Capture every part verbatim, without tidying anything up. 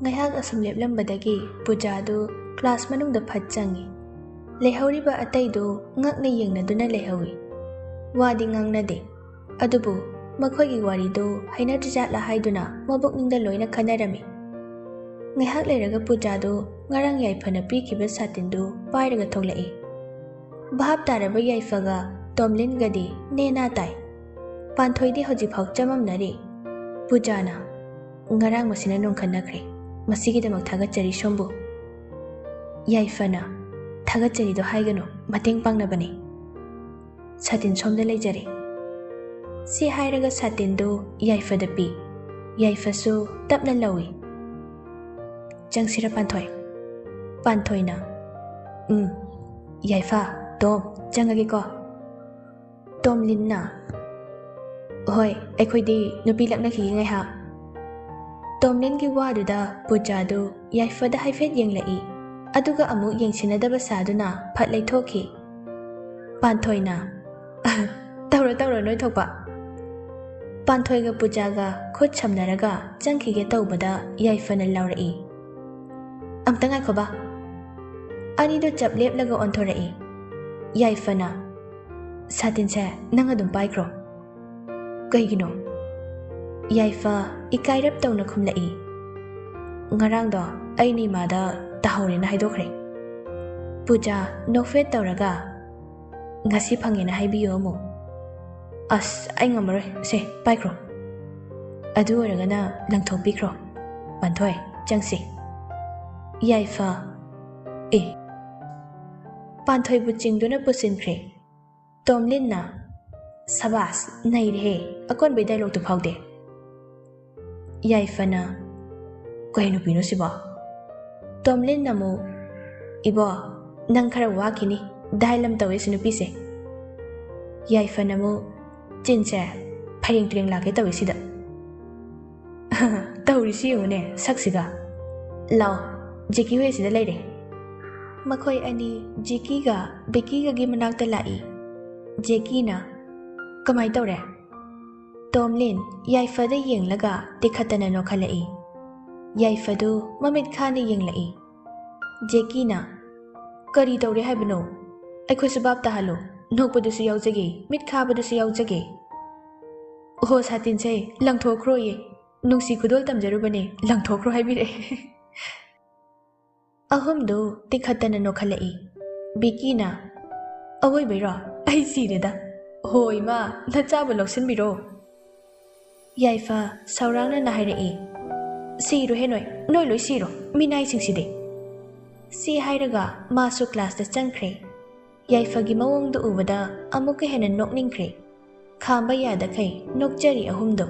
ꯉꯥꯏꯍꯥꯛ ꯑꯁꯨꯝ ꯂꯦꯞꯂꯝꯕꯗꯒꯤ ꯄꯨꯖꯥꯗꯨ ꯀ꯭ꯂꯥꯁ ꯃꯅꯨꯡꯗ ꯐꯠ ꯆꯪꯉꯤ꯫ ꯂꯩꯍꯧꯔꯤꯕ ꯑꯇꯩꯗꯨ ꯉꯛꯅ ꯌꯦꯡꯅꯗꯨꯅ ꯂꯩꯍꯧꯏ꯫ ꯋꯥꯗꯤ ꯉꯥꯡꯅꯗꯦ꯫ ꯑꯗꯨꯕꯨ ꯃꯈꯣꯏꯒꯤ ꯋꯥꯔꯤꯗꯨ ꯍꯩꯅꯗ꯭ꯔꯖꯥꯠꯂ ꯍꯥꯏꯗꯨꯅ ꯃꯕꯨꯛꯅꯤꯡꯗ ꯂꯣꯏꯅ ꯈꯟꯅꯔꯝꯃꯤ꯫ ꯉꯥꯏꯍꯥꯛ ꯂꯩꯔꯒ ꯄꯨꯖꯥꯗꯨ ꯉꯔꯥꯡ ꯌꯥꯏꯐꯅ ꯄꯤꯈꯤꯕ ꯁꯥꯇꯤꯟꯗꯨ ꯄꯥꯏꯔꯒ ꯊꯣꯛꯂꯛꯏ꯫ ꯚꯥꯞ ꯇꯥꯔꯕ ꯌꯥꯏꯐꯒ ꯇꯣꯝꯂꯤꯟꯒꯗꯤ ꯅꯦꯅꯥ ꯇꯥꯏ꯫ ꯄꯥꯟꯊꯣꯏꯗꯤ ꯍꯧꯖꯤꯛꯐꯥꯎ ꯆꯃꯝꯅꯔꯤ꯫ ꯄꯨꯖꯥꯅ, "ꯉꯔꯥꯡ ꯃꯁꯤꯅ ꯅꯣꯡꯈꯠꯅꯈ꯭ꯔꯦ꯫ ꯃꯁꯤꯒꯤꯗꯃꯛ ꯊꯥꯒꯠꯆꯔꯤ ꯁꯣꯝꯕꯨ꯫" ꯌꯥꯏꯐꯅ, "ꯊꯥꯒꯠꯆꯔꯤꯗꯣ ꯍꯥꯏꯒꯅꯨ, ꯃꯇꯦꯡ ꯄꯥꯡꯅꯕꯅꯤ꯫ ꯁꯥꯇꯤꯟ ꯁꯣꯝꯗ ꯂꯩꯖꯔꯦ꯫" ꯁꯤ ꯍꯥꯏꯔꯒ ꯁꯥꯇꯤꯟꯗꯨ ꯌꯥꯏꯐꯗ ꯄꯤ꯫ ꯌꯥꯏꯐꯁꯨ ꯇꯞꯅ ꯂꯧꯏ꯫ "ꯆꯪꯁꯤꯔ ꯄꯥꯟꯊꯣꯏ?" ꯄꯥꯟꯊꯣꯏꯅ, "ꯎꯝ, ꯌꯥꯏꯐ, ꯇꯣꯝ, ꯆꯪꯉꯒꯦꯀꯣ꯫" ꯇꯣꯝꯂꯤꯟꯅ, "ꯍꯣꯏ, ꯑꯩꯈꯣꯏꯗꯤ ꯅꯨꯄꯤ ꯂꯛꯅꯈꯤꯒꯦ ꯉꯥꯏꯍꯥꯛ꯫" ꯇꯣꯝꯂꯤꯟꯒꯤ ꯋꯥꯗꯨꯗ ꯄꯨꯖꯥꯗꯨ ꯌꯥꯏꯐꯗ ꯍꯥꯏꯐꯦꯠ ꯌꯦꯡꯂꯛꯏ, ꯑꯗꯨꯒ ꯑꯃꯨꯛ ꯌꯦꯡꯁꯤꯟꯅꯗꯕ ꯁꯥꯗꯨꯅ ꯐꯠ ꯂꯩꯊꯣꯛꯈꯤ꯫ ꯄꯥꯟꯊꯣꯏꯅ, "ꯇꯧꯔꯣ, ꯇꯧꯔꯣ, ꯅꯣꯏ ꯊꯣꯛꯄ꯫" ꯄꯥꯟꯊꯣꯏꯒ ꯄꯨꯖꯥꯒ ꯈꯨꯠ ꯁꯝꯅꯔꯒ ꯆꯪꯈꯤꯒꯦ ꯇꯧꯕꯗ ꯌꯥꯏꯐꯅ ꯂꯥꯎꯔꯛꯏ, "ꯑꯝꯇ ꯉꯥꯏꯈꯣꯕ꯫" ꯑꯅꯤꯗꯣ ꯆꯞ ꯂꯦꯞꯂꯒ ꯑꯣꯟꯊꯣꯔꯛꯏ꯫ ꯌꯥꯏꯐꯅ, "ꯁꯥꯇꯤꯟꯁꯦ ꯅꯪ ꯑꯗꯨꯝ ꯄꯥꯏꯈ꯭ꯔꯣ꯫" "ꯀꯩꯒꯤꯅꯣ?" ꯌꯥꯏꯐ ꯏꯀꯥꯏꯔꯞ ꯇꯧꯅ ꯈꯨꯝꯂꯛꯏ, "ꯉꯔꯥꯡꯗꯣ ꯑꯩꯅ ꯏꯃꯥꯗ ꯇꯥꯍꯧꯔꯦꯅ ꯍꯥꯏꯗꯣꯛꯈ꯭ꯔꯦ꯫" ꯄꯨꯖꯥ ꯅꯣꯛꯐꯦꯠ ꯇꯧꯔꯒ, "ꯉꯁꯤ ꯐꯪꯉꯦꯅ ꯍꯥꯏꯕꯤꯌꯨ ꯑꯃꯨꯛ꯫" "ꯑꯁ, ꯑꯩ ꯉꯝꯃꯔꯣꯏ, ꯁꯦ, ꯄꯥꯏꯈ꯭ꯔꯣ꯫" "ꯑꯗꯨ ꯑꯣꯏꯔꯒꯅ ꯂꯪꯊꯣꯛꯄꯤꯈ꯭ꯔꯣ꯫ ꯄꯥꯟꯊꯣꯏ, ꯆꯪꯁꯤ꯫" ꯌꯥꯏꯐ, "ꯑꯦ꯫" ꯄꯥꯟꯊꯣꯏꯕꯨ ꯆꯤꯡꯗꯨꯅ ꯄꯨꯁꯤꯟꯈ꯭ꯔꯦ꯫ ꯇꯣꯝꯂꯤꯟꯅ, ꯁꯕꯥꯁ, ꯅꯩꯔꯦꯍꯦ꯫ ꯑꯀꯣꯟꯕꯩ ꯗꯥꯏꯂꯣꯛꯇꯨ ꯐꯥꯎꯗꯦ꯫ ꯌꯥꯏꯐꯅ, "ꯀꯩ ꯅꯨꯄꯤꯅꯣ ꯁꯤꯕꯣ?" ꯇꯣꯝꯂꯤꯟꯅ ꯑꯃꯨꯛ, "ꯏꯕꯣ, ꯅꯪ ꯈꯔ ꯋꯥꯈꯤꯅꯤ, ꯗꯥꯏꯜ ꯑꯃ ꯇꯧꯋꯦ ꯁꯤ ꯅꯨꯄꯤꯁꯦ"꯫ ꯌꯥꯏꯐꯅ ꯑꯃꯨꯛ, "ꯆꯤꯟꯁꯦ ꯐꯩꯔꯦꯡ ꯇꯨꯔꯦꯡ ꯂꯥꯛꯀꯦ ꯇꯧꯋꯦ ꯁꯤꯗ"꯫ "ꯇꯧꯔꯤꯁꯤ ꯌꯦꯡꯉꯨꯅꯦ ꯁꯛꯁꯤꯒ꯫ ꯂꯥꯎ, ꯖꯦꯀꯤ ꯍꯣꯏ ꯑꯁꯤꯗ ꯂꯩꯔꯦ"꯫ ꯃꯈꯣꯏ ꯑꯅꯤ ꯖꯦꯀꯤꯒ ꯕꯦꯀꯤꯒꯒꯤ ꯃꯅꯥꯛꯇ ꯂꯥꯛꯏ꯫ ꯖꯦꯀꯤꯅ, "ꯀꯃꯥꯏ ꯇꯧꯔꯦ?" ꯇꯣꯝꯂꯤꯟ ꯌꯥꯏꯐꯗ ꯌꯦꯡꯂꯒ ꯇꯤꯈꯠꯇꯅ ꯅꯣꯛꯈꯠꯂꯛꯏ꯫ ꯌꯥꯏꯐꯗꯨ ꯃꯃꯤꯠ ꯈꯥꯅ ꯌꯦꯡꯂꯛꯏ꯫ ꯖꯦꯀꯤꯅ, "ꯀꯔꯤ ꯇꯧꯔꯦ ꯍꯥꯏꯕꯅꯣ? ꯑꯩꯈꯣꯏꯁꯨ ꯚꯥꯞ ꯇꯥꯍꯜꯂꯨ꯫ ꯅꯣꯛꯄꯗꯨꯁꯨ ꯌꯥꯎꯖꯒꯦ, ꯃꯤꯠ ꯈꯥꯕꯗꯨꯁꯨ ꯌꯥꯎꯖꯒꯦ"꯫ "ꯑꯣꯍꯣ, ꯁꯥꯇꯤꯟꯁꯦ ꯂꯪꯊꯣꯛꯈ꯭ꯔꯣꯌꯦ꯫ ꯅꯨꯡꯁꯤ ꯈꯨꯗꯣꯜ ꯇꯝꯖꯔꯨꯕꯅꯦ, ꯂꯪꯊꯣꯛꯈ꯭ꯔꯣ ꯍꯥꯏꯕꯤꯔꯛꯑꯦ"꯫ ꯑꯍꯨꯝꯗꯨ ꯇꯤꯈꯠꯇꯅ ꯅꯣꯛꯈꯠꯂꯛꯏ꯫ ꯕꯤꯀꯤꯅ, "ꯑꯋꯣꯏꯕꯩꯔꯣ? ꯑꯩ ꯁꯤꯔꯦꯗ꯫ ꯍꯣ ꯏꯃꯥ, ꯅꯆꯥꯕꯨ ꯂꯧꯁꯤꯟꯕꯤꯔꯣ"꯫ ꯌꯥꯏꯐ ꯁꯧꯔꯥꯡꯅꯅ ꯍꯥꯏꯔꯛꯏ, "ꯁꯤꯔꯣꯍꯦ ꯅꯣꯏ, ꯅꯣꯏ ꯂꯣꯏ ꯁꯤꯔꯣ, ꯃꯤꯅꯥꯏꯁꯤꯡꯁꯤꯗꯤ"꯫ ꯁꯤ ꯍꯥꯏꯔꯒ ꯃꯥꯁꯨ ꯀ꯭ꯂꯥꯁꯇ ꯆꯪꯈ꯭ꯔꯦ꯫ ꯌꯥꯏꯐꯒꯤ ꯃꯑꯣꯡꯗꯨ ꯎꯕꯗ ꯑꯃꯨꯛꯀ ꯍꯦꯟꯅ ꯅꯣꯛꯅꯤꯡꯈ꯭ꯔꯦ꯫ ꯈꯥꯝꯕ ꯌꯥꯗꯈꯩ ꯅꯣꯛꯆꯔꯤ ꯑꯍꯨꯝꯗꯣ꯫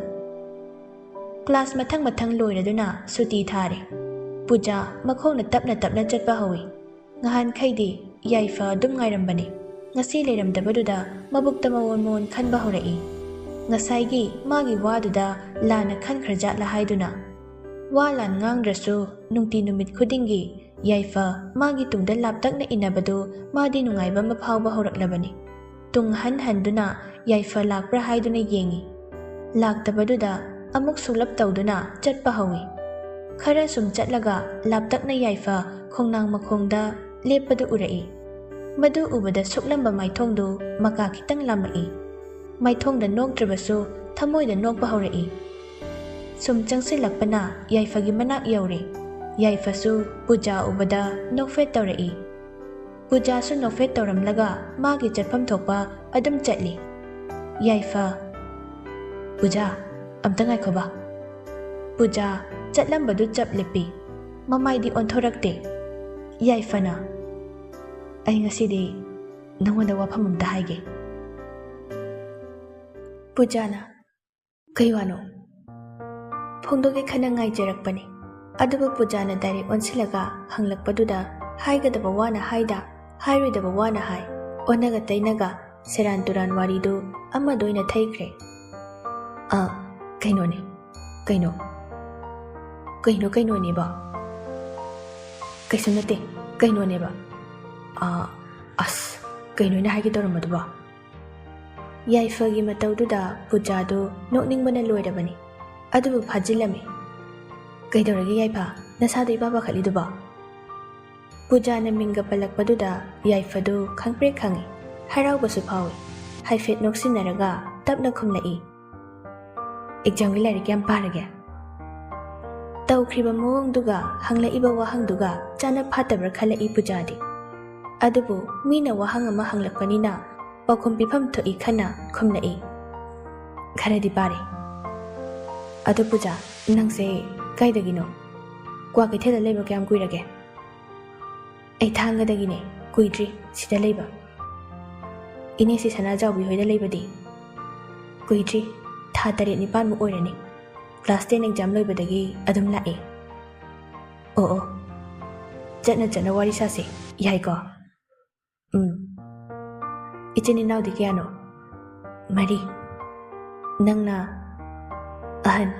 ꯀ꯭ꯂꯥꯁ ꯃꯊꯪ ꯃꯊꯪ ꯂꯣꯏꯔꯗꯨꯅ ꯁꯨꯇꯤ ꯊꯥꯔꯦ꯫ ꯄꯨꯖꯥ ꯃꯈꯣꯡꯅ ꯇꯞꯅ ꯇꯞꯅ ꯆꯠꯄ ꯍꯧꯏ꯫ ꯉꯍꯥꯟꯈꯩꯗꯤ ꯌꯥꯏꯐ ꯑꯗꯨꯝ ꯉꯥꯏꯔꯝꯕꯅꯤ꯫ ꯉꯁꯤ ꯂꯩꯔꯝꯗꯕꯗꯨꯗ ꯃꯕꯨꯛꯇ ꯃꯑꯣꯟ ꯃꯑꯣꯟ ꯈꯟꯕ ꯍꯧꯔꯛꯏ꯫ ꯉꯁꯥꯏꯒꯤ ꯃꯥꯒꯤ ꯋꯥꯗꯨꯗ ꯂꯥꯟꯅ ꯈꯟꯈ꯭ꯔꯖꯥꯠꯂ ꯍꯥꯏꯗꯨꯅ꯫ ꯋꯥ ꯂꯥꯟ ꯉꯥꯡꯗ꯭ꯔꯁꯨ ꯅꯨꯡꯇꯤ ꯅꯨꯃꯤꯠ ꯈꯨꯗꯤꯡꯒꯤ ꯌꯥꯏꯐ ꯃꯥꯒꯤ ꯇꯨꯡꯗ ꯂꯥꯞꯇꯛꯅ ꯏꯟꯅꯕꯗꯨ ꯃꯥꯗꯤ ꯅꯨꯡꯉꯥꯏꯕ ꯑꯃ ꯐꯥꯎꯕ ꯍꯧꯔꯛꯂꯕꯅꯤ꯫ ꯇꯨꯡ ꯍꯟ ꯍꯟꯗꯨꯅ ꯌꯥꯏꯐ ꯂꯥꯛꯄ꯭ꯔꯥ ꯍꯥꯏꯗꯨꯅ ꯌꯦꯡꯏ꯫ ꯂꯥꯛꯇꯕꯗꯨꯗ ꯑꯃꯨꯛ ꯁꯨꯛꯂꯞ ꯇꯧꯗꯨꯅ ꯆꯠꯄ ꯍꯧꯏ꯫ ꯈꯔ ꯁꯨꯝ ꯆꯠꯂꯒ ꯂꯥꯞꯇꯛꯅ ꯌꯥꯏꯐ ꯈꯣꯡꯅꯥꯡ ꯃꯈꯣꯡꯗ ꯂꯦꯞꯄꯗꯨ ꯎꯔꯛꯏ꯫ ꯃꯗꯨ ꯎꯕꯗ ꯁꯨꯛꯂꯝꯕ ꯃꯥꯏꯊꯣꯡꯗꯨ ꯃꯀꯥ ꯈꯤꯇꯪ ꯂꯥꯝꯃꯛꯏ꯫ ꯃꯥꯏꯊꯣꯡꯗ ꯅꯣꯛꯇ꯭ꯔꯕꯁꯨ ꯊꯃꯣꯏꯗ ꯅꯣꯛꯄ ꯍꯧꯔꯛꯏ꯫ ꯁꯨꯝ ꯆꯪꯁꯤꯜꯂꯛꯄꯅ ꯌꯥꯏꯐꯒꯤ ꯃꯅꯥꯛ ꯌꯧꯔꯦ꯫ ꯌꯥꯏꯐꯁꯨ ꯄꯨꯖꯥ ꯎꯕꯗ ꯅꯣꯛꯐꯦꯠ ꯇꯧꯔꯛꯏ꯫ ꯄꯨꯖꯥꯁꯨ ꯅꯣꯛꯐꯦꯠ ꯇꯧꯔꯝꯂꯒ ꯃꯥꯒꯤ ꯆꯠꯐꯝ ꯊꯣꯛꯄ ꯑꯗꯨꯝ ꯆꯠꯂꯤ꯫ ꯌꯥꯏꯐ, "ꯄꯨꯖꯥ, ꯑꯝꯇ ꯉꯥꯏꯈꯣꯕ"꯫ ꯄꯨꯖꯥ ꯆꯠꯂꯝꯕꯗꯨ ꯆꯞ ꯂꯦꯞꯄꯤ꯫ ꯃꯃꯥꯏꯗꯤ ꯑꯣꯟꯊꯣꯔꯛꯇꯦ꯫ ꯌꯥꯏꯐꯅ, "ꯑꯩ ꯉꯁꯤꯗꯤ ꯅꯉꯣꯟꯗ ꯋꯥꯐꯝ ꯑꯝꯇ ꯍꯥꯏꯒꯦ"꯫ ꯄꯨꯖꯥꯅ, "ꯀꯩ ꯋꯥꯅꯣ?" ꯐꯣꯡꯗꯣꯛꯀꯦ ꯈꯟꯅ ꯉꯥꯏꯖꯔꯛꯄꯅꯤ꯫ ꯑꯗꯨꯕꯨ ꯄꯨꯖꯥꯅ ꯗꯥꯏꯔꯦꯛ ꯑꯣꯟꯁꯤꯜꯂꯒ ꯍꯪꯂꯛꯄꯗꯨꯗ ꯍꯥꯏꯒꯗꯕ ꯋꯥꯅ ꯍꯥꯏꯗ, ꯍꯥꯏꯔꯣꯏꯗꯕ ꯋꯥꯅ ꯍꯥꯏ꯫ ꯑꯣꯟꯅꯒ ꯇꯩꯅꯒ ꯁꯦꯔꯥꯟ ꯇꯨꯔꯥꯟ ꯋꯥꯔꯤꯗꯨ ꯑꯃꯗ ꯑꯣꯏꯅ ꯊꯩꯈ꯭ꯔꯦ꯫ "ꯑ, ꯀꯩꯅꯣꯅꯦ꯫ ꯀꯩꯅꯣ? ꯀꯩꯅꯣ ꯀꯩꯅꯣꯅꯦꯕ?" "ꯀꯩꯁꯨ ꯅꯠꯇꯦ꯫ ꯀꯩꯅꯣꯅꯦꯕ?" "ꯑ, ꯑꯁ, ꯀꯩꯅꯣ ꯑꯩꯅ ꯍꯥꯏꯒꯦ ꯇꯧꯔꯝꯕꯗꯨꯕꯣ?" ꯌꯥꯏꯐꯒꯤ ꯃꯇꯧꯗꯨꯗ ꯄꯨꯖꯥꯗꯨ ꯅꯣꯛꯅꯤꯡꯕꯅ ꯂꯣꯏꯔꯕꯅꯤ꯫ ꯑꯗꯨꯕꯨ ꯐꯥꯖꯤꯜꯂꯝꯃꯤ꯫ "ꯀꯩꯗꯧꯔꯒꯦ ꯌꯥꯏꯐ? ꯅꯁꯥꯗꯣ ꯏꯄꯥ ꯄꯥꯈꯠꯂꯤꯗꯨꯕꯣ?" ꯄꯨꯖꯥꯅ ꯃꯤꯡꯒ ꯄꯜꯂꯛꯄꯗꯨꯗ ꯌꯥꯏꯐꯗꯨ ꯈꯪꯄ꯭ꯔꯦꯛ ꯈꯪꯏ꯫ ꯍꯔꯥꯎꯕꯁꯨ ꯐꯥꯎꯏ꯫ ꯍꯥꯏꯐꯦꯠ ꯅꯣꯛꯁꯤꯟꯅꯔꯒ ꯇꯞꯅ ꯈꯨꯝꯂꯛꯏ, "ꯑꯦꯛꯖꯥꯝꯒꯤ ꯂꯥꯏꯔꯤꯛ ꯀꯌꯥꯝ ꯄꯥꯔꯒꯦ?" ꯇꯧꯈ꯭ꯔꯤꯕ ꯃꯑꯣꯡꯗꯨꯒ ꯍꯪꯂꯛꯏꯕ ꯋꯥꯍꯪꯗꯨꯒ ꯆꯥꯅ ꯐꯥꯠꯇꯕ꯭ꯔꯥ ꯈꯜꯂꯛꯏ ꯄꯨꯖꯥꯗꯤ꯫ ꯑꯗꯨꯕꯨ ꯃꯤꯅ ꯋꯥꯍꯪ ꯑꯃ ꯍꯪꯂꯛꯄꯅꯤꯅ ꯄꯥꯎꯈꯨꯝ ꯄꯤꯐꯝ ꯊꯣꯛꯏ ꯈꯟꯅ ꯈꯨꯝꯂꯛꯏ, "ꯈꯔꯗꯤ ꯄꯥꯔꯦ꯫ ꯑꯗꯣ ꯄꯨꯖꯥ, ꯅꯪꯁꯦ ꯀꯥꯏꯗꯒꯤꯅꯣ? ꯀ꯭ꯋꯥ ꯀꯩꯊꯦꯜꯗ ꯂꯩꯕ ꯀꯌꯥꯝ ꯀꯨꯏꯔꯒꯦ?" "ꯑꯩ ꯊꯥꯡꯒꯗꯒꯤꯅꯦ, ꯀꯨꯏꯗ꯭ꯔꯤ ꯁꯤꯗ ꯂꯩꯕ꯫" "ꯏꯅꯦꯁꯤ ꯁꯅꯥꯖꯥꯎꯕꯤ ꯍꯣꯏꯗ ꯂꯩꯕꯗꯤ?" "ꯀꯨꯏꯗ꯭ꯔꯤ, ꯊꯥ ꯇꯔꯦꯠ ꯅꯤꯄꯥꯟꯃꯨꯛ ꯑꯣꯏꯔꯅꯤ꯫ ꯀ꯭ꯂꯥꯁ ꯇꯦꯟ ꯑꯦꯛꯖꯥꯝ ꯂꯣꯏꯕꯗꯒꯤ ꯑꯗꯨꯝ ꯂꯥꯛꯑꯦ꯫" "ꯑꯣ ꯑꯣ, ꯆꯠꯅ ꯆꯠꯅ ꯋꯥꯔꯤ ꯁꯥꯁꯦ, ꯌꯥꯏꯀꯣ?" "ꯎꯝ꯫ ꯏꯆꯤꯟ ꯏꯅꯥꯎꯗꯤ ꯀꯌꯥꯅꯣ?" "ꯃꯔꯤ꯫ ꯅꯪꯅ ꯑꯍꯟ,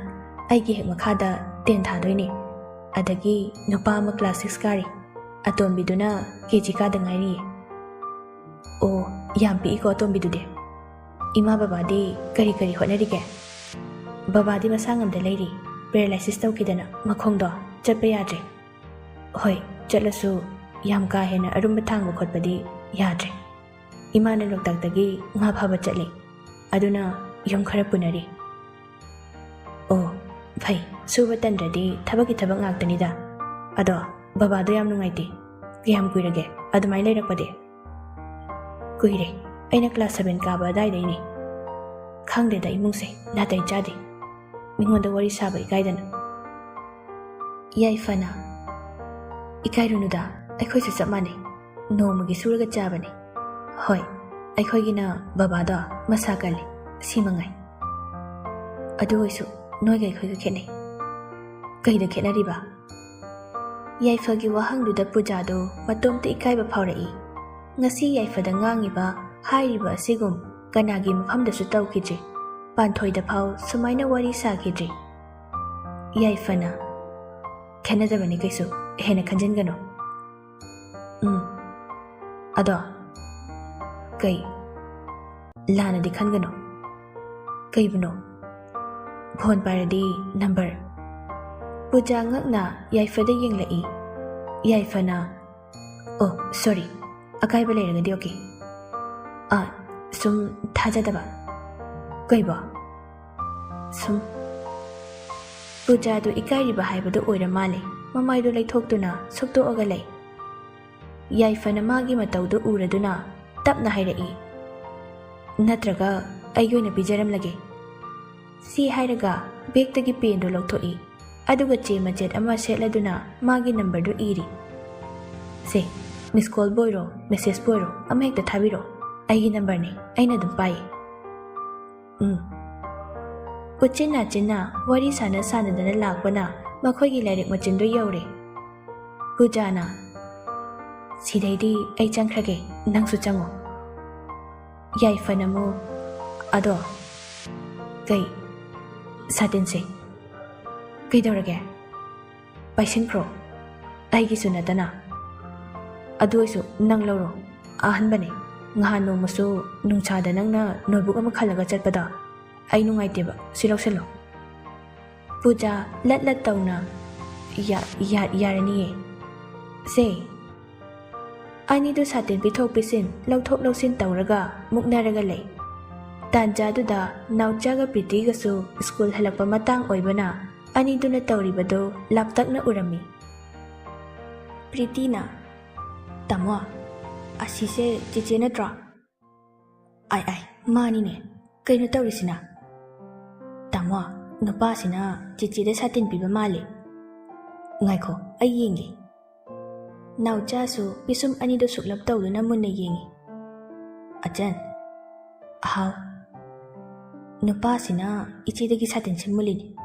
ꯑꯩꯒꯤ ꯍꯦꯛ ꯃꯈꯥꯗ ꯇꯦꯟ ꯊꯥꯗꯣꯏꯅꯦ꯫ ꯑꯗꯒꯤ ꯅꯨꯄꯥ ꯑꯃ ꯀ꯭ꯂꯥꯁ ꯁꯤꯛꯁ ꯀꯥꯔꯤ, ꯑꯇꯣꯝꯕꯤꯗꯨꯅ ꯀꯦ ꯖꯤ ꯀꯥꯗ ꯉꯥꯏꯔꯤꯌꯦ꯫" "ꯑꯣ, ꯌꯥꯝ ꯄꯤꯛꯏꯀꯣ ꯑꯇꯣꯝꯕꯤꯗꯨꯗꯤ꯫ ꯏꯃꯥ ꯕꯕꯥꯗꯤ ꯀꯔꯤ ꯀꯔꯤ ꯍꯣꯠꯅꯔꯤꯒꯦ?" "ꯕꯕꯥꯗꯤ ꯃꯁꯥ ꯉꯝꯗ ꯂꯩꯔꯤ, ꯄꯦꯔꯥꯂꯥꯏꯁꯤꯁ ꯇꯧꯈꯤꯗꯅ ꯃꯈꯣꯡꯗꯣ ꯆꯠꯄ ꯌꯥꯗ꯭ꯔꯦ꯫" "ꯍꯣꯏ, ꯆꯠꯂꯁꯨ ꯌꯥꯝ ꯀꯥ ꯍꯦꯟꯅ ꯑꯔꯨꯝꯕ ꯊꯥꯡꯕ ꯈꯣꯠꯄꯗꯤ ꯌꯥꯗ꯭ꯔꯦ꯫ ꯏꯃꯥꯅ ꯂꯣꯛꯇꯥꯛꯇꯒꯤ ꯉꯥ ꯐꯥꯕ ꯆꯠꯂꯤ, ꯑꯗꯨꯅ ꯌꯨꯝ ꯈꯔ ꯄꯨꯅꯔꯤ꯫" "ꯑꯣ, ꯐꯩ, ꯁꯨꯕ ꯇꯟꯗ꯭ꯔꯗꯤ ꯊꯕꯛꯀꯤ ꯊꯕꯛ ꯉꯥꯛꯇꯅꯤꯗ꯫ ꯑꯗꯣ ꯕꯕꯥꯗꯣ ꯌꯥꯝ ꯅꯨꯡꯉꯥꯏꯇꯦ꯫ ꯀꯌꯥꯝ ꯀꯨꯏꯔꯒꯦ ꯑꯗꯨꯃꯥꯏꯅ ꯂꯩꯔꯛꯄꯗꯤ?" "ꯀꯨꯏꯔꯦ, ꯑꯩꯅ ꯀ꯭ꯂꯥꯁ ꯁꯚꯦꯟ ꯀꯥꯕ ꯑꯗꯥꯏꯗꯩꯅꯦ꯫ ꯈꯪꯗꯦꯗ, ꯏꯃꯨꯡꯁꯦ ꯅꯥꯇꯩ ꯆꯥꯗꯦ꯫ ꯃꯤꯉꯣꯟꯗ ꯋꯥꯔꯤ ꯁꯥꯕ ꯏꯀꯥꯏꯗꯅ꯫" ꯌꯥꯏꯐꯅ, "ꯏꯀꯥꯏꯔꯨꯅꯨꯗ, ꯑꯩꯈꯣꯏꯁꯨ ꯆꯞ ꯃꯥꯟꯅꯩ, ꯅꯣꯡꯃꯒꯤ ꯁꯨꯔꯒ ꯆꯥꯕꯅꯤ꯫ ꯍꯣꯏ, ꯑꯩꯈꯣꯏꯒꯤꯅ ꯕꯕꯥꯗꯣ ꯃꯁꯥ ꯀꯜꯂꯤ, ꯁꯤ ꯃꯉꯥꯏ꯫ ꯑꯗꯨ ꯑꯣꯏꯁꯨ ꯅꯣꯏꯒ ꯑꯩꯈꯣꯏꯒ ꯈꯦꯠꯅꯩ꯫ ꯀꯩꯗ ꯈꯦꯠꯅꯔꯤꯕ? ꯌꯥꯏꯐꯒꯤ ꯋꯥꯍꯪꯗꯨꯗ ꯄꯨꯖꯥꯗꯣ ꯃꯇꯣꯝꯇ ꯏꯀꯥꯏꯕ ꯐꯥꯎꯔꯛꯏ꯫ ꯉꯁꯤ ꯌꯥꯏꯐꯗ ꯉꯥꯡꯉꯤꯕ, ꯍꯥꯏꯔꯤꯕ ꯑꯁꯤꯒꯨꯝ ꯀꯅꯥꯒꯤ ꯃꯐꯝꯗꯁꯨ ꯇꯧꯈꯤꯗ꯭ꯔꯤ꯫ ꯄꯥꯟꯊꯣꯏꯗ ꯐꯥꯎ ꯁꯨꯃꯥꯏꯅ ꯋꯥꯔꯤ ꯁꯥꯈꯤꯗ꯭ꯔꯤ꯫ ꯌꯥꯏꯐꯅ, "ꯈꯦꯠꯅꯗꯕꯅꯤ ꯀꯩꯁꯨ, ꯍꯦꯟꯅ ꯈꯟꯖꯤꯟꯒꯅꯨ꯫ ꯎꯝ꯫ ꯑꯗꯣ, ꯀꯩ? ꯂꯥꯟꯅꯗꯤ ꯈꯟꯒꯅꯨ꯫" "ꯀꯩꯕꯨꯅꯣ?" "ꯐꯣꯟ ꯄꯥꯏꯔꯗꯤ ꯅꯝꯕꯔ꯫" ꯄꯨꯖꯥ ꯉꯛꯅ ꯌꯥꯏꯐꯗ ꯌꯦꯡꯂꯛꯏ꯫ ꯌꯥꯏꯐꯅ, "ꯑꯣ, ꯁꯣꯔꯤ, ꯑꯀꯥꯏꯕ ꯂꯩꯔꯒꯗꯤ ꯑꯣꯀꯦ꯫ ꯑꯥ, ꯁꯨꯝ ꯊꯥꯖꯗꯕ꯫" "ꯀꯩꯕꯣ?" "ꯁꯨꯝ꯫" ꯄꯨꯖꯥꯗꯨ ꯏꯀꯥꯏꯔꯤꯕ ꯍꯥꯏꯕꯗꯨ ꯑꯣꯏꯔ ꯃꯥꯜꯂꯦ꯫ ꯃꯃꯥꯏꯗꯨ ꯂꯩꯊꯣꯛꯇꯨꯅ ꯁꯨꯛꯇꯣꯛꯑꯒ ꯂꯩ꯫ ꯌꯥꯏꯐꯅ ꯃꯥꯒꯤ ꯃꯇꯧꯗꯨ ꯎꯔꯗꯨꯅ ꯇꯞꯅ ꯍꯥꯏꯔꯛꯏ, "ꯅꯠꯇ꯭ꯔꯒ ꯑꯩꯒꯤ ꯑꯣꯏꯅ ꯄꯤꯖꯔꯝꯂꯒꯦ?" ꯁꯤ ꯍꯥꯏꯔꯒ ꯕꯦꯒꯇꯒꯤ ꯄꯦꯟꯗꯨ ꯂꯧꯊꯣꯛꯏ꯫ ꯑꯗꯨꯒ ꯆꯦ ꯃꯆꯦꯠ ꯑꯃ ꯁꯦꯠꯂꯗꯨꯅ ꯃꯥꯒꯤ ꯅꯝꯕꯔꯗꯨ ꯏꯔꯤ꯫ "ꯁꯦ, ꯃꯤꯁ ꯀꯣꯜꯕꯨ ꯑꯣꯏꯔꯣ, ꯃꯦꯁꯦꯖꯄꯨ ꯑꯣꯏꯔꯣ, ꯑꯃꯍꯦꯛꯇ ꯊꯥꯕꯤꯔꯣ꯫ ꯑꯩꯒꯤ ꯅꯝꯕꯔꯅꯤ, ꯑꯩꯅ ꯑꯗꯨꯝ ꯄꯥꯏꯌꯦ꯫" "ꯎꯝ꯫" ꯎꯆꯤꯟ ꯅꯥꯆꯤꯟꯅ ꯋꯥꯔꯤ ꯁꯥꯟꯅ ꯁꯥꯟꯅꯗꯅ ꯂꯥꯛꯄꯅ ꯃꯈꯣꯏꯒꯤ ꯂꯥꯏꯔꯤꯛ ꯃꯆꯤꯟꯗꯨ ꯌꯧꯔꯦ꯫ ꯄꯨꯖꯥꯅ, "ꯁꯤꯗꯩꯗꯤ ꯑꯩ ꯆꯪꯈ꯭ꯔꯒꯦ, ꯅꯪꯁꯨ ꯆꯪꯉꯣ꯫" ꯌꯥꯏꯐꯅ ꯑꯃꯨꯛ, "ꯑꯗꯣ, ꯀꯩ? ꯁꯥꯇꯤꯟꯁꯦ ꯀꯩꯗꯧꯔꯒꯦ? ꯄꯥꯏꯁꯤꯟꯈ꯭ꯔꯣ, ꯑꯩꯒꯤꯁꯨ ꯅꯠꯇꯅ꯫ ꯑꯗꯨ ꯑꯣꯏꯁꯨ ꯅꯪ ꯂꯧꯔꯣ, ꯑꯍꯟꯕꯅꯦ꯫ ꯉꯍꯥꯟ ꯅꯣꯡꯃꯁꯨ ꯅꯨꯡꯁꯥꯗ ꯅꯪꯅ ꯅꯣꯠꯕꯨꯛ ꯑꯃ ꯈꯜꯂꯒ ꯆꯠꯄꯗꯣ, ꯑꯩ ꯅꯨꯡꯉꯥꯏꯇꯦꯕ, ꯁꯤ ꯂꯧꯁꯤꯜꯂꯣ꯫" ꯄꯨꯖꯥ ꯂꯠ ꯂꯠ ꯇꯧꯅ, "ꯌꯥ-, ꯌꯥ-, ꯌꯥꯔꯅꯤꯌꯦ꯫ ꯁꯦ꯫" ꯑꯅꯤꯗꯨ ꯁꯥꯇꯤꯟ ꯄꯤꯊꯣꯛ ꯄꯤꯁꯤꯟ, ꯂꯧꯊꯣꯛ ꯂꯧꯁꯤꯟ ꯇꯧꯔꯒ ꯃꯨꯛꯅꯔꯒ ꯂꯩ꯫ ꯇꯥꯟꯖꯥꯗꯨꯗ ꯅꯥꯎꯆꯥꯒ ꯄ꯭ꯔꯤꯇꯤꯒꯁꯨ ꯁ꯭ꯀꯨꯜ ꯍꯜꯂꯛꯄ ꯃꯇꯥꯡ ꯑꯣꯏꯕꯅ ꯑꯅꯤꯗꯨꯅ ꯇꯧꯔꯤꯕꯗꯨ ꯂꯥꯞꯇꯛꯅ ꯎꯔꯝꯃꯤ꯫ ꯄ꯭ꯔꯤꯇꯤꯅ, "ꯇꯥꯃꯣ, ꯑꯁꯤꯁꯦ ꯆꯤꯆꯦ ꯅꯠꯇ꯭ꯔꯣ?" "ꯑꯥꯏ, ꯑꯥꯏ, ꯃꯥꯅꯤꯅꯦ꯫ ꯀꯩꯅꯣ ꯇꯧꯔꯤꯁꯤꯅ?" "ꯇꯥꯃꯣ, ꯅꯨꯄꯥꯁꯤꯅ ꯆꯤꯆꯦꯗ ꯁꯥꯇꯤꯟ ꯄꯤꯕ ꯃꯥꯜꯂꯦ꯫ ꯉꯥꯏꯈꯣ, ꯑꯩ ꯌꯦꯡꯒꯦ꯫" ꯅꯥꯎꯆꯥꯁꯨ ꯄꯤꯁꯨꯝ ꯑꯅꯤꯗꯨ ꯁꯨꯛꯂꯞ ꯇꯧꯗꯨꯅ ꯃꯨꯟꯅ ꯌꯦꯡꯉꯤ꯫ "ꯑꯆꯟ꯫" "ꯍꯥꯎ꯫" ꯅꯨꯄꯥꯁꯤꯅ ꯏꯆꯦꯗꯒꯤ ꯁꯥꯇꯤꯟꯁꯦ ꯃꯨꯜꯂꯤꯅꯤ꯫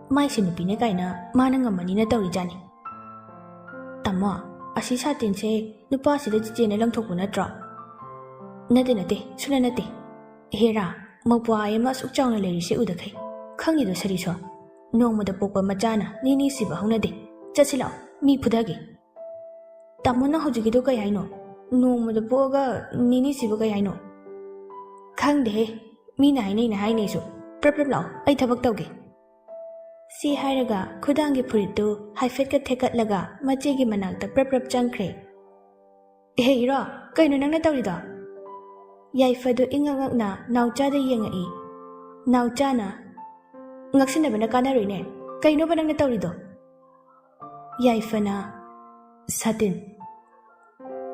ꯃꯥꯏꯁꯦ ꯅꯨꯄꯤꯅꯦ ꯀꯥꯏꯅ ꯃꯥꯅ ꯉꯝꯃꯅꯤꯅ ꯇꯧꯔꯤꯖꯥꯠꯅꯤ꯫ "ꯇꯥꯃꯣ, ꯑꯁꯤ ꯁꯥꯇꯤꯟꯁꯦ ꯅꯨꯄꯥꯁꯤꯗ ꯆꯤꯆꯦꯅ ꯂꯪꯊꯣꯛꯄ ꯅꯠꯇ꯭ꯔꯣ?" "ꯅꯠꯇꯦ, ꯅꯠꯇꯦ, ꯁꯨꯅ ꯅꯠꯇꯦ꯫ ꯍꯦꯔꯥ, ꯃꯧꯄ꯭ꯋꯥ ꯑꯃ ꯑꯁꯨꯛ ꯆꯥꯎꯅ ꯂꯩꯔꯤꯁꯦ ꯎꯗꯈꯩ꯫ ꯈꯪꯉꯤꯗꯣ ꯁꯔꯤꯁꯣ, ꯅꯣꯡꯃꯗ ꯄꯣꯛꯄ ꯃꯆꯥꯅ ꯅꯤꯅꯤ ꯁꯤꯕ ꯍꯧꯅꯗꯦ꯫ ꯆꯠꯁꯤ ꯂꯥꯛꯑꯣ, ꯃꯤ ꯐꯨꯊꯒꯦ꯫" "ꯇꯥꯃꯣ, ꯅꯪ ꯍꯧꯖꯤꯛꯀꯤꯗꯣ ꯀꯩ ꯍꯥꯏꯅꯣ? ꯅꯣꯡꯃꯗ ꯄꯣꯛꯑꯒ ꯅꯤꯅꯤ ꯁꯤꯕ ꯀꯩ ꯍꯥꯏꯅꯣ?" "ꯈꯪꯗꯦꯍꯦ, ꯃꯤꯅ ꯍꯥꯏꯅꯩꯅ ꯍꯥꯏꯅꯩꯁꯨ꯫ ꯄ꯭ꯔꯞ ꯄ꯭ꯔꯞ ꯂꯥꯛꯑꯣ, ꯑꯩ ꯊꯕꯛ ꯇꯧꯒꯦ꯫" ꯁꯤ ꯍꯥꯏꯔꯒ ꯈꯨꯗꯥꯡꯒꯤ ꯐꯨꯔꯤꯠꯇꯨ ꯍꯥꯏꯐꯦꯠꯀ ꯊꯦꯛꯀꯠꯂꯒ ꯃꯆꯦꯒꯤ ꯃꯅꯥꯛꯇ ꯄ꯭ꯔꯞ ꯄ꯭ꯔꯞ ꯆꯪꯈ꯭ꯔꯦ꯫ "ꯏꯍꯦ ꯍꯤꯔꯣ, ꯀꯩꯅꯣ ꯅꯪꯅ ꯇꯧꯔꯤꯗꯣ?" ꯌꯥꯏꯐꯗꯨ ꯏꯉꯛ ꯉꯛꯅ ꯅꯥꯎꯆꯥꯗ ꯌꯦꯡꯉꯛꯏ꯫ ꯅꯥꯎꯆꯥꯅ, "ꯉꯛꯁꯤꯟꯅꯕꯅ ꯀꯥꯟꯅꯔꯣꯏꯅꯦ꯫ ꯀꯩꯅꯣꯕ ꯅꯪꯅ ꯇꯧꯔꯤꯗꯣ?" ꯌꯥꯏꯐꯅ, "ꯁꯥꯇꯤꯟ꯫"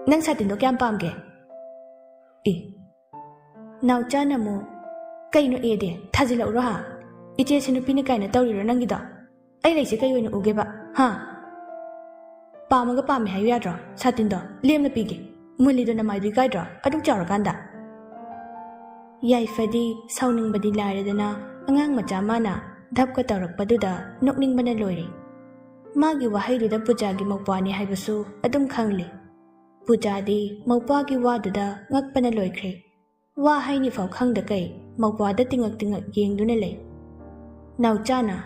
"ꯅꯪ ꯁꯥꯇꯤꯟꯗꯣ ꯀꯌꯥꯝ ꯄꯥꯝꯒꯦ?" ꯑꯦ꯫ ꯅꯥꯎꯆꯥꯅ ꯑꯃꯨꯛ, "ꯀꯩꯅꯣ ꯑꯦꯗꯤ? ꯊꯥꯖꯤꯜꯂꯛꯎꯔꯣ ꯍꯥ? ꯏꯆꯦꯁꯦ ꯅꯨꯄꯤꯅ ꯀꯥꯏꯅ ꯇꯧꯔꯤꯔꯣ ꯅꯪꯒꯤꯗꯣ? ꯑꯩ ꯂꯩꯁꯦ ꯀꯩ ꯑꯣꯏꯅ ꯎꯒꯦꯕ, ꯍꯥ? ꯄꯥꯝꯃꯒ ꯄꯥꯝꯃꯦ ꯍꯥꯏꯌꯨ ꯌꯥꯗ꯭ꯔꯣ? ꯁꯥꯇꯤꯟꯗꯣ ꯂꯦꯝꯅ ꯄꯤꯒꯦ꯫ ꯃꯨꯜꯂꯤꯗꯣ ꯅꯃꯥꯏꯗꯨ ꯏꯀꯥꯏꯗ꯭ꯔꯣ, ꯑꯗꯨꯛ ꯆꯥꯎꯔꯀꯥꯟꯗ?" ꯌꯥꯏꯐꯗꯤ ꯁꯥꯎꯅꯤꯡꯕꯗꯤ ꯂꯥꯏꯔꯗꯅ ꯑꯉꯥꯡ ꯃꯆꯥ ꯃꯥꯅ ꯙꯞꯀ ꯇꯧꯔꯛꯄꯗꯨꯗ ꯅꯣꯛꯅꯤꯡꯕꯅ ꯂꯣꯏꯔꯦ꯫ ꯃꯥꯒꯤ ꯋꯥꯍꯩꯗꯨꯗ ꯄꯨꯖꯥꯒꯤ ꯃꯧꯄ꯭ꯋꯥꯅꯤ ꯍꯥꯏꯕꯁꯨ ꯑꯗꯨꯝ ꯈꯪꯂꯦ꯫ ꯄꯨꯖꯥꯗꯤ ꯃꯧꯄ꯭ꯋꯥꯒꯤ ꯋꯥꯗꯨꯗ ꯉꯛꯄꯅ ꯂꯣꯏꯈ꯭ꯔꯦ꯫ ꯋꯥ ꯍꯥꯏꯅꯤꯐꯥꯎ ꯈꯪꯗ ꯀꯩ ꯃꯧꯄ꯭ꯋꯥꯗ ꯇꯤꯡꯉꯛ ꯇꯤꯡꯉꯛ ꯌꯦꯡꯗꯨꯅ ꯂꯩ꯫ ꯅꯥꯎꯆꯥꯅ,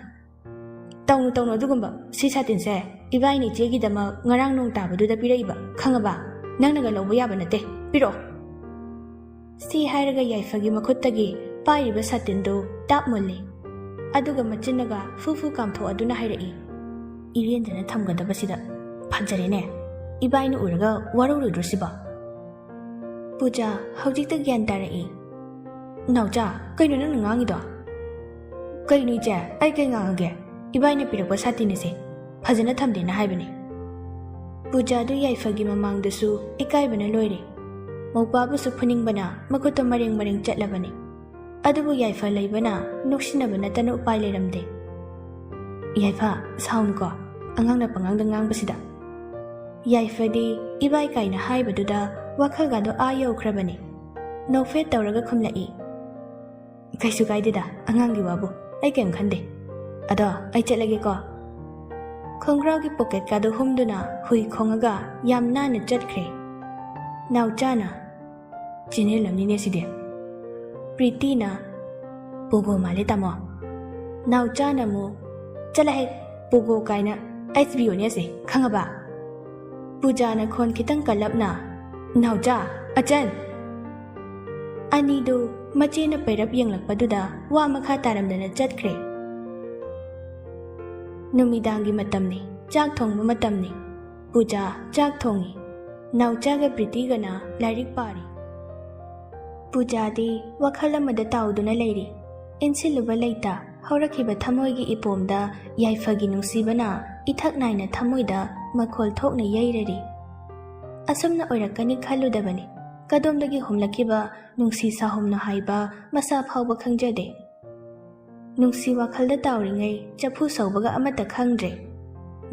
"ꯇꯧꯅꯨ, ꯇꯧꯅꯨ ꯑꯗꯨꯒꯨꯝꯕ꯫ ꯁꯤ ꯁꯥꯇꯤꯟꯁꯦ ꯏꯕꯥꯏꯅ ꯏꯆꯦꯒꯤꯗꯃꯛ ꯉꯔꯥꯡ ꯅꯣꯡ ꯇꯥꯕꯗꯨꯗ ꯄꯤꯔꯛꯏꯕ, ꯈꯪꯉꯕ? ꯅꯪꯅꯒ ꯂꯧꯕ ꯌꯥꯕ ꯅꯠꯇꯦ꯫ ꯄꯤꯔꯛꯑꯣ꯫" ꯁꯤ ꯍꯥꯏꯔꯒ ꯌꯥꯏꯐꯒꯤ ꯃꯈꯨꯠꯇꯒꯤ ꯄꯥꯏꯔꯤꯕ ꯁꯥꯇꯤꯟꯗꯨ ꯇꯥꯞ ꯃꯨꯜꯂꯤ꯫ ꯑꯗꯨꯒ ꯃꯆꯤꯟꯅꯒ ꯐꯨ ꯐꯨ ꯀꯥꯝꯊꯣꯛꯑꯗꯨꯅ ꯍꯥꯏꯔꯛꯏ, "ꯏꯔꯦꯟꯖꯅ ꯊꯝꯒꯗꯕꯁꯤꯗ꯫ ꯐꯖꯔꯦꯅꯦ꯫ ꯏꯕꯥꯏꯅ ꯎꯔꯒ ꯋꯥꯔꯧꯔꯣꯏꯗ꯭ꯔꯣ ꯁꯤꯕꯣ?" ꯄꯨꯖꯥ ꯍꯧꯖꯤꯛꯇ ꯒ꯭ꯌꯥꯟ ꯇꯥꯔꯛꯏ꯫ "ꯅꯥꯎꯆꯥ, ꯀꯩꯅꯣ ꯅꯪꯅ ꯉꯥꯡꯉꯤꯗꯣ?" "ꯀꯩꯅꯣ ꯏꯆꯦ, ꯑꯩ ꯀꯩ ꯉꯥꯡꯉꯒꯦ? ꯏꯕꯥꯏꯅ ꯄꯤꯔꯛꯄ ꯁꯥꯇꯤꯟ ꯑꯁꯦ ꯐꯖꯅ ꯊꯝꯗꯦꯅ ꯍꯥꯏꯕꯅꯦ꯫" ꯄꯨꯖꯥꯗꯨ ꯌꯥꯏꯐꯒꯤ ꯃꯃꯥꯡꯗꯁꯨ ꯏꯀꯥꯏꯕꯅ ꯂꯣꯏꯔꯦ꯫ ꯃꯧꯄꯥꯕꯨꯁꯨ ꯐꯨꯅꯤꯡꯕꯅ ꯃꯈꯨꯠꯇꯣ ꯃꯔꯦꯡ ꯃꯔꯦꯡ ꯆꯠꯂꯕꯅꯤ꯫ ꯑꯗꯨꯕꯨ ꯌꯥꯏꯐ ꯂꯩꯕꯅ ꯅꯣꯛꯁꯤꯟꯅꯕ ꯅꯠꯇꯅ ꯎꯄꯥꯏ ꯂꯩꯔꯝꯗꯦ꯫ "ꯌꯥꯏꯐ, ꯁꯥꯎꯅꯨꯀꯣ, ꯑꯉꯥꯡꯅ ꯄꯉꯥꯡꯗ ꯉꯥꯡꯕꯁꯤꯗ꯫" ꯌꯥꯏꯐꯗꯤ ꯏꯕꯥꯏ ꯀꯥꯏꯅ ꯍꯥꯏꯕꯗꯨꯗ ꯋꯥꯈꯜꯒꯗꯣ ꯑꯥ ꯌꯧꯈ꯭ꯔꯕꯅꯤ꯫ ꯅꯣꯛꯐꯦꯠ ꯇꯧꯔꯒ ꯈꯨꯝꯂꯛꯏ, "ꯀꯩꯁꯨ ꯀꯥꯏꯗꯦꯗ, ꯑꯉꯥꯡꯒꯤ ꯋꯥꯕꯨ꯫ ꯑꯩ ꯀꯩꯝ ꯈꯟꯗꯦ꯫ ꯑꯗꯣ ꯑꯩ ꯆꯠꯂꯒꯦꯀꯣ꯫" ꯈꯣꯡꯒ꯭ꯔꯥꯎꯒꯤ ꯄꯣꯀꯦꯠꯀꯥꯗꯣ ꯍꯨꯝꯗꯨꯅ ꯍꯨꯏ ꯈꯣꯡꯉꯒ ꯌꯥꯝ ꯅꯥꯟꯅ ꯆꯠꯈ꯭ꯔꯦ꯫ ꯅꯥꯎꯆꯥꯅ, "ꯆꯦꯟꯅꯔꯝꯅꯤꯅꯦ ꯁꯤꯗꯤ꯫" ꯄ꯭ꯔꯤꯇꯤꯅ, "ꯄꯣꯒꯣ ꯃꯥꯜꯂꯦ ꯇꯥꯃꯣ꯫" ꯅꯥꯎꯆꯥꯅ ꯑꯃꯨꯛ, "ꯆꯠꯂꯍꯦ, ꯄꯣꯒꯣ ꯀꯥꯏꯅ, ꯑꯩꯆ ꯕꯤ ꯑꯣꯅꯦ ꯑꯁꯦ, ꯈꯪꯉꯕ?" ꯄꯨꯖꯥꯅ ꯈꯣꯟ ꯈꯤꯇꯪ ꯀꯜꯂꯞꯅ, "ꯅꯥꯎꯆꯥ, ꯑꯆꯟ!" ꯑꯅꯤꯗꯨ ꯃꯆꯦꯅ ꯄꯩꯔꯞ ꯌꯦꯡꯂꯛꯄꯗꯨꯗ ꯋꯥ ꯃꯈꯥ ꯇꯥꯔꯝꯗꯅ ꯆꯠꯈ꯭ꯔꯦ꯫ ꯅꯨꯃꯤꯗꯥꯡꯒꯤ ꯃꯇꯝꯅꯤ, ꯆꯥꯛ ꯊꯣꯡꯕ ꯃꯇꯝꯅꯤ꯫ ꯄꯨꯖꯥ ꯆꯥꯛ ꯊꯣꯡꯉꯤ꯫ ꯅꯥꯎꯆꯥꯒ ꯄ꯭ꯔꯤꯇꯤꯒꯅ ꯂꯥꯏꯔꯤꯛ ꯄꯥꯔꯤ꯫ ꯄꯨꯖꯥꯗꯤ ꯋꯥꯈꯜ ꯑꯃꯗ ꯇꯥꯎꯗꯨꯅ ꯂꯩꯔꯤ꯫ ꯏꯟꯁꯤꯜꯂꯨꯕ ꯂꯩꯇ ꯍꯧꯔꯛꯈꯤꯕ ꯊꯃꯣꯏꯒꯤ ꯏꯄꯣꯝꯗ ꯌꯥꯏꯐꯒꯤ ꯅꯨꯡꯁꯤꯕꯅ ꯏꯊꯛ ꯅꯥꯏꯅ ꯊꯃꯣꯏꯗ ꯃꯈꯣꯜ ꯊꯣꯛꯅ ꯌꯩꯔꯔꯤ꯫ ꯑꯁꯨꯝꯅ ꯑꯣꯏꯔꯛꯀꯅꯤ ꯈꯜꯂꯨꯗꯕꯅꯤ꯫ ꯀꯗꯣꯝꯗꯒꯤ ꯍꯨꯝꯂꯛꯈꯤꯕ ꯅꯨꯡꯁꯤ ꯁꯥꯍꯨꯝꯅꯣ ꯍꯥꯏꯕ ꯃꯁꯥ ꯐꯥꯎꯕ ꯈꯪꯖꯗꯦ꯫ ꯅꯨꯡꯁꯤ ꯋꯥꯈꯜꯗ ꯇꯥꯎꯔꯤꯉꯩ ꯆꯐꯨ ꯁꯧꯕꯒ ꯑꯃꯠꯇ ꯈꯪꯗ꯭ꯔꯦ꯫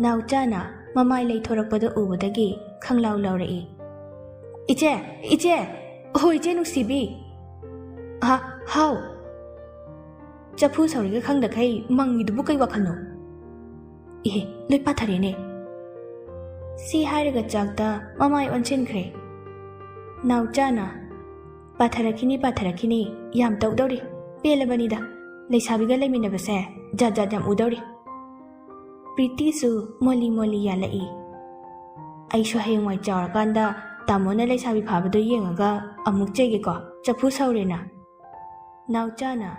ꯅꯥꯎꯆꯥꯅ ꯃꯃꯥꯏ ꯂꯩꯊꯣꯔꯛꯄꯗ ꯎꯕꯗꯒꯤ ꯈꯪꯂꯥꯎ ꯂꯥꯎꯔꯛꯏ꯫ "ꯏꯆꯦ! ꯏꯆꯦ! ꯍꯣ, ꯏꯆꯦ ꯅꯨꯡꯁꯤꯕꯤ!" "ꯍꯥ? ꯍꯥꯎ?" "ꯆꯐꯨ ꯁꯧꯔꯤꯒ ꯈꯪꯗꯈꯩ ꯃꯪꯉꯤꯗꯨꯕꯨ ꯀꯩ ꯋꯥꯈꯜꯅꯣ?" "ꯏꯍꯦ, ꯂꯣꯏ ꯄꯥꯊꯔꯦꯅꯦ!" ꯁꯤ ꯍꯥꯏꯔꯒ ꯆꯥꯛꯇ ꯃꯃꯥꯏ ꯑꯣꯟꯁꯤꯟꯈ꯭ꯔꯦ꯫ ꯅꯥꯎꯆꯥꯅ, "ꯄꯥꯊꯔꯛꯈꯤꯅꯤ, ꯄꯥꯊꯔꯛꯈꯤꯅꯤ, ꯌꯥꯝ ꯇꯧꯗꯧꯔꯤ꯫ ꯄꯦꯜꯂꯕꯅꯤꯗ, ꯂꯩꯁꯥꯕꯤꯒ ꯂꯩꯃꯤꯟꯅꯕꯁꯦ ꯖꯥꯠ ꯖꯥꯠ ꯌꯥꯝ ꯎꯗꯧꯔꯤ꯫" ꯄ꯭ꯔꯤꯇꯤꯁꯨ ꯃꯣꯂꯤ ꯃꯣꯂꯤ ꯌꯥꯜꯂꯛꯏ꯫ "ꯑꯩꯁꯨ ꯍꯌꯦꯡꯋꯥꯏ ꯆꯥꯎꯔꯀꯥꯟꯗ ꯇꯥꯃꯣꯅ ꯂꯩꯁꯥꯕꯤ ꯐꯥꯕꯗꯣ ꯌꯦꯡꯉꯒ ꯑꯃꯨꯛ ꯆꯩꯒꯦꯀꯣ, ꯆꯐꯨ ꯁꯧꯔꯦꯅ꯫" ꯅꯥꯎꯆꯥꯅ,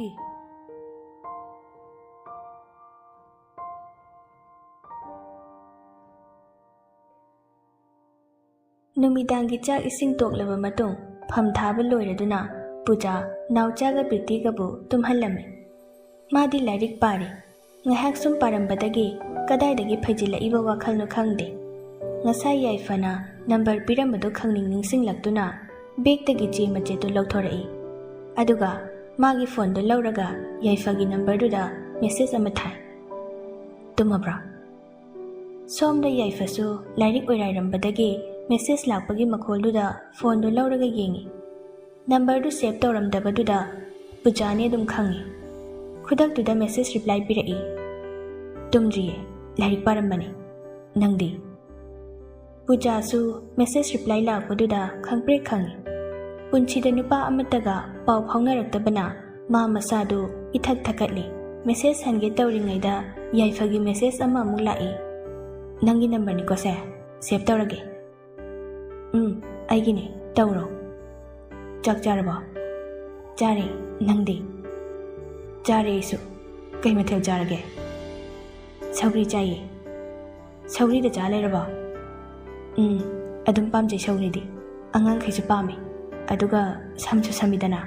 "ꯏ!" ꯅꯨꯃꯤꯗꯥꯡꯒꯤ ꯆꯥꯛ ꯏꯁꯤꯡ ꯇꯣꯛꯂꯕ ꯃꯇꯨꯡ, ꯐꯝ ꯊꯥꯕ ꯂꯣꯏꯔꯗꯨꯅ ꯄꯨꯖꯥ ꯅꯥꯎꯆꯥꯒ ꯄ꯭ꯔꯤꯇꯤꯒꯕꯨ ꯇꯨꯝꯍꯜꯂꯝꯃꯤ꯫ ꯃꯥꯗꯤ ꯂꯥꯏꯔꯤꯛ ꯄꯥꯔꯤ꯫ ꯉꯥꯏꯍꯥꯛ ꯁꯨꯝ ꯄꯥꯔꯝꯕꯗꯒꯤ ꯀꯗꯥꯏꯗꯒꯤ ꯐꯩꯖꯤꯜꯂꯛꯏꯕ ꯋꯥꯈꯜꯅꯣ ꯈꯪꯗꯦ꯫ ꯉꯁꯥꯏ ꯌꯥꯏꯐꯅ ꯅꯝꯕꯔ ꯄꯤꯔꯝꯕꯗꯨ ꯈꯪꯅꯤꯡ ꯅꯤꯡꯁꯤꯡꯂꯛꯇꯨꯅ ꯕꯦꯒꯇꯒꯤ ꯆꯦ ꯃꯆꯦꯠꯇꯨ ꯂꯧꯊꯣꯔꯛꯏ꯫ ꯑꯗꯨꯒ ꯃꯥꯒꯤ ꯐꯣꯟꯗꯨ ꯂꯧꯔꯒ ꯌꯥꯏꯐꯒꯤ ꯅꯝꯕꯔꯗꯨꯗ ꯃꯦꯁꯦꯖ ꯑꯃ ꯊꯥꯏ꯫ "ꯇꯨꯝꯃꯕ꯭ꯔꯣ?" ꯁꯣꯝꯗ ꯌꯥꯏꯐꯁꯨ ꯂꯥꯏꯔꯤꯛ ꯑꯣꯏꯔꯥꯏꯔꯝꯕꯗꯒꯤ ꯃꯦꯁꯦꯖ ꯂꯥꯛꯄꯒꯤ ꯃꯈꯣꯜꯗꯨꯗ ꯐꯣꯟꯗꯨ ꯂꯧꯔꯒ ꯌꯦꯡꯉꯤ꯫ ꯅꯝꯕꯔꯗꯨ ꯁꯦꯚ ꯇꯧꯔꯝꯗꯕꯗꯨꯗ ꯄꯨꯖꯥꯅꯦ ꯑꯗꯨꯝ ꯈꯪꯉꯤ꯫ ꯈꯨꯗꯛꯇꯨꯗ ꯃꯦꯁꯦꯖ ꯔꯤꯄ꯭ꯂꯥꯏ ꯄꯤꯔꯛꯏ꯫ "ꯇꯨꯝꯗ꯭ꯔꯤꯌꯦ, ꯂꯥꯏꯔꯤꯛ ꯄꯥꯔꯝꯕꯅꯤ꯫ ꯅꯪꯗꯤ?" ꯄꯨꯖꯥꯁꯨ ꯃꯦꯁꯦꯖ ꯔꯤꯄ꯭ꯂꯥꯏ ꯂꯥꯛꯄꯗꯨꯗ ꯈꯪꯄ꯭ꯔꯦꯛ ꯈꯪꯉꯤ꯫ ꯄꯨꯟꯁꯤꯗ ꯅꯨꯄꯥ ꯑꯃꯠꯇꯒ ꯄꯥꯎ ꯐꯥꯎꯅꯔꯛꯇꯕꯅ ꯃꯥ ꯃꯁꯥꯗꯨ ꯏꯊꯛ ꯊꯛꯀꯠꯂꯤ꯫ ꯃꯦꯁꯦꯖ ꯍꯟꯒꯦ ꯇꯧꯔꯤꯉꯩꯗ ꯌꯥꯏꯐꯒꯤ ꯃꯦꯁꯦꯖ ꯑꯃ ꯑꯃꯨꯛ ꯂꯥꯛꯏ꯫ "ꯅꯪꯒꯤ ꯅꯝꯕꯔꯅꯤꯀꯣ ꯁꯦ, ꯁꯦꯚ ꯇꯧꯔꯒꯦ꯫" "ꯎꯝ, ꯑꯩꯒꯤꯅꯦ, ꯇꯧꯔꯣ꯫" "ꯆꯥꯛ ꯆꯥꯔꯕꯣ?" "ꯆꯥꯔꯦ, ꯅꯪꯗꯤ?" "ꯆꯥꯔꯦ ꯑꯩꯁꯨ꯫ ꯀꯩ ꯃꯊꯦꯜ ꯆꯥꯔꯒꯦ?" "ꯁꯧꯒ꯭ꯔꯤ ꯆꯥꯏꯌꯦ꯫" "ꯁꯧꯒ꯭ꯔꯤꯗ ꯆꯥ ꯂꯩꯔꯕꯣ?" "ꯎꯝ, ꯑꯗꯨꯝ ꯄꯥꯝꯖꯩ ꯁꯧꯒ꯭ꯔꯤꯗꯤ꯫ ꯑꯉꯥꯡꯈꯩꯁꯨ ꯄꯥꯝꯃꯤ꯫ ꯑꯗꯨꯒ ꯁꯝꯁꯨ ꯁꯝꯃꯤꯗꯅ꯫"